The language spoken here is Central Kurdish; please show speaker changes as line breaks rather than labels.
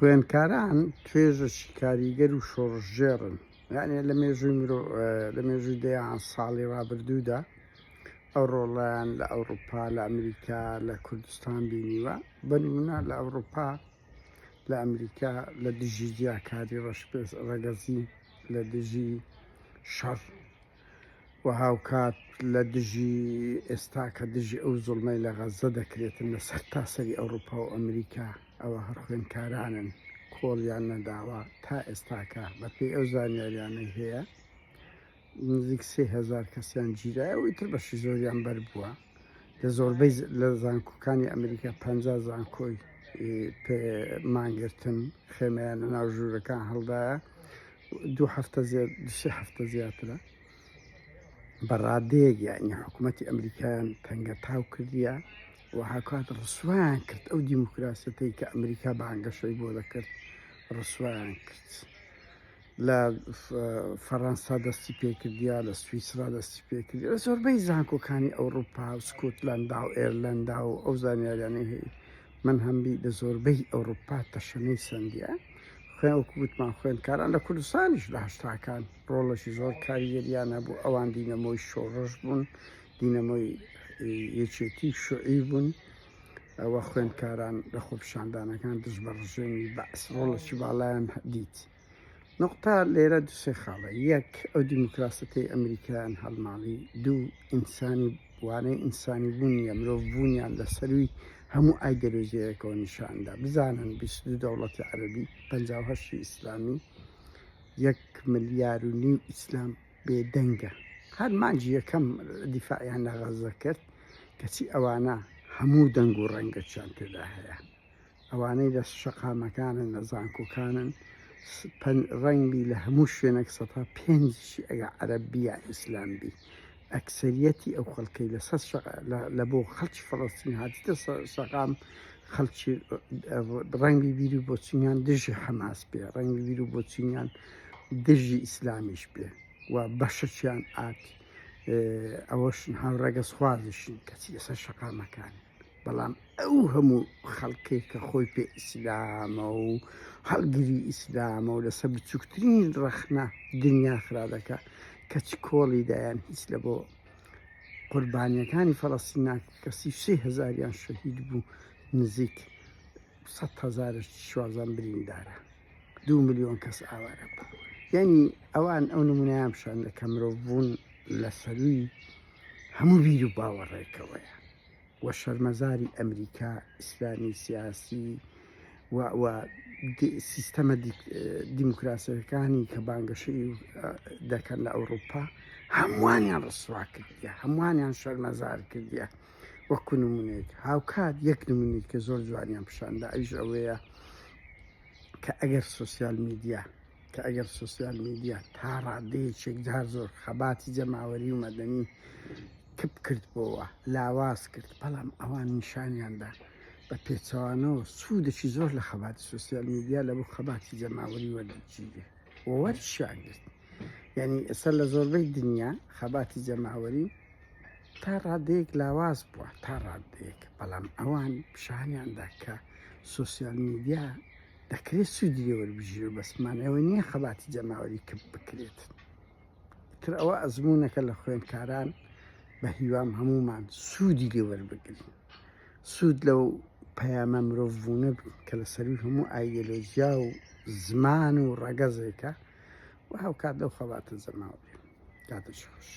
خوێندکاران توێژەکی کاریگەر و شۆڕشگێڕن، یانێ لە مێژووی مرۆ لە مێژووی دەیان ساڵی ڕابردوودا ئەو ڕۆڵەیان لە ئەوڕوپا، لە ئەمریکا، لە کوردستان بینیوە. بە نموونە لە ئەوڕوپا، لە ئەمریکا لە دژی جیاکاری ڕەشپێست ڕەگەزی، لە دژی شەڕ و هاوکات لە دژی ئێستا کە دژی ئەو زوڵمەی لە غەززە دەکرێتن لە سەرتاسەری ئەوڕوپا و ئەمریکا ئەوە هەر خوێندکارانن کۆڵیان نەداوە تا ئێستاکە بەپێی ئەو زانیاریانەی هەیە نزیک 3000 کەسیان گیرایە و ئیتر بەشی زۆریان بەربووە لە زۆربەی لە زانکۆکانی ئەمریکا 50 زانکۆی پێ مانگرتن خێمەیان لە ناو ژوورەکان هەڵدایە دوو هەفتە زیاد سێ هەفتە زیاترە بە ڕادەیەک یعنی حکوومەتی ئەمریکایان تەنگەتاو کردیە و هاکات ڕسوایان کرد ئەو دیموکراسەتەی کە ئەمریکا بانگەشەی بۆ دەکرد ڕسوایان کرد لە فەڕەنسا دەستی پێکردیا لە سویسرا دەستی پێکرد لە زۆربەی زانکۆکانی ئەوروپا و سکۆتلندا و ئێرلندا و ئەو زانیاریانەی هەیە من هەمبی لە زۆربەی ئەوروپا تەشەنەی سەندیە خوێن وەکو وتمان خوێندکاران لە کوردستانیش لە هەشتاکان ڕۆڵەکی زۆر کاریگەریان هەبوو ئەوان دینەمۆی شۆڕش بوون دینەمۆی یەکێتی شوعی بوون ئەوە خوێندکاران لە خۆپیشاندانەکان دژ بە ڕژێمی بەعس ڕۆڵەکی باڵایان دیت نقطە لێرە دوسێ خاڵە یەک ئەو دیموکراسەتەی ئەمریکایان هەڵماڵی دوو ئینسانی وانەی ئینسانی بوون نیە مرۆڤ بوونیان لە سەروی هەموو ئایدۆلۆژیەکەوە نیشاندا بزانن 22 دەوڵەتی عەرەبی 58 ئیسلامی یەک ملیار و نیو ئیسلام بێدەنگە هەر مانگی یەکەم دیفاعیان لە غەزە کرد کەچی ئەوانە هەموو دەنگ و ڕەنگەکیان تێدا هەیە ئەوانەی لە شەقامەکانن لە زانکۆکانن ڕەنگبی لە هەموو شوێنێک سەتا پێنجشی ئەگە عەرەب بی یا ئیسلام بی ئەکسەریەتی ئەو خەڵکەی لەسەر لە بۆ خەڵکی فەڵەستین هاتیتە شەقام خەڵکی ڕەنگی بیر و بۆچینیان دژی حەماس بێ ڕەنگی بیر و بۆچینیان دژی ئیسلامیش بێ و بەشەکیان ئات ئەوەشن هاوڕەگەزخوازیشن کەچی لەسەر شەقامەکان بەڵام ئەو هەموو خەڵکەی کە خۆی پێ ئیسلامە و هەڵگری ئیسلامە و لەسەر بچووکترین ڕەخنە دنیا خرا دەکا کەچ کۆڵی دایان هیچ لە بۆ قوربانیەکانی فەڵەستین ناکە کە 33 هەزاریان شەهید بوو نزیک 100 هەزارش شوازان بریندارە دو ملیۆن کەس ئاوارە بوو یعنی ئەوان ئەو نمونەیان پیشان دەکە مرۆڤ بوون لە سەروی هەموو بیر و باوەڕێکەوەیە و شەرمەزاری ئەمریکا، ئیسلامی سیاسی و و سیستەمە دیموکراسیەکانی کە بانگەشەی دەکەن لە ئەوروپا هەمووانیان ڕسوا کردیە هەمووانیان شەرمەزار کردیە وەکو نمونەیەک هاوکات یەک نمونەی کە زۆر جوانیان پیشاندا ئەویش ئەوەیە کە ئەگەر سۆسیال میدیا کە ئەگەر سۆسیال میدیا تا ڕادەیەکی یەکجار زۆر خەباتی جەماوەری و مەدەنی کپ کردبۆوە، لاواز کرد، بەڵام ئەوان نیشانیان دا بە پێچەوانەوە سوودێکی زۆر لە خەباتی سۆسیال میدیا لە بۆ خەباتی جەماوەری وەردەگیرێ و وەرشیان گرت. یعنی ئێستا لە زۆربەی دنیا خەباتی جەماوەری تا ڕادەیەک لاواز بووە تا ڕادەیەک بەڵام ئەوان پیشانیان دا کە سۆسیال میدیا دەکرێت سوودی لێ وەربگیرێت بەس مانای ئەوە نییە خەباتی جەماوەری کپ بکرێت. تر ئەوە ئەزموونەکە لە خوێندکاران بە هیوام هەموومان سوودی لێ وەربگرین سوود لەو پەیامە مرۆڤبوونە بکەین کە لە سەروی هەموو ئایدۆلۆژیا و زمان و ڕەگەزێکە و هاوکات لەو خەباتە جەماوەریە. کاتێکی خۆش.